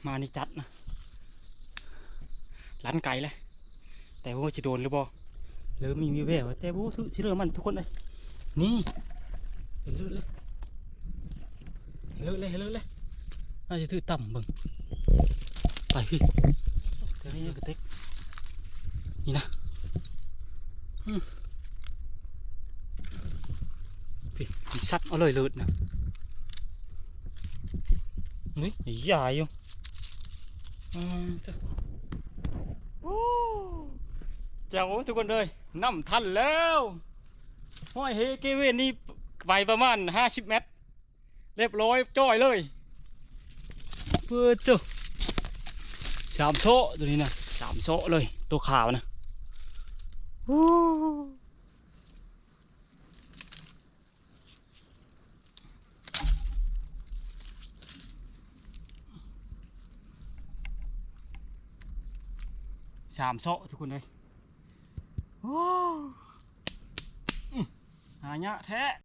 ມານີ້ຈັດນະ ລັນໄກເລີຍ ແຕ່ບໍ່ຮູ້ຊິໂດນຫຼືບໍ່ ເລີ່ມມີວີແວວ ແຕ່ບໍ່ຮູ້ຊິເລີ່ມມັນທຸກຄົນເອີຍ. ນີ້ ເຫັນເລີດເລີຍ ເລີດເລີຍ ເລີດເລີຍ ໜ້າຈະຖືກຕ່ຳເບິ່ງ ໄປພີ້ ແຖວນີ້ກະເຕັກ ນີ້ນະ ອືມ ພີ້ ສັດເອົາເລີຍເລີດນະ ນີ້ຢາຢູ່ ອືມ ໂອ້ ເຈົ້າ ໂອ້ ທຸກຄົນເອີຍ ນຳທັນແລ້ວ ຫ້ອຍເຮເກເວນນີ້ໄປປະມານຫ້າສິບແມັດ ລຽບຮ້ອຍຈ້ອຍເລີຍ ເປີດໂຕ ສາມເຊາະໂຕນີ້ນະ ສາມເຊາະເລີຍ ໂຕຂາວນະ ໂອ້. ສາມເຊາະທຸກຄົນເອີຍ ໂອ້ ຫາຍາກແທ້.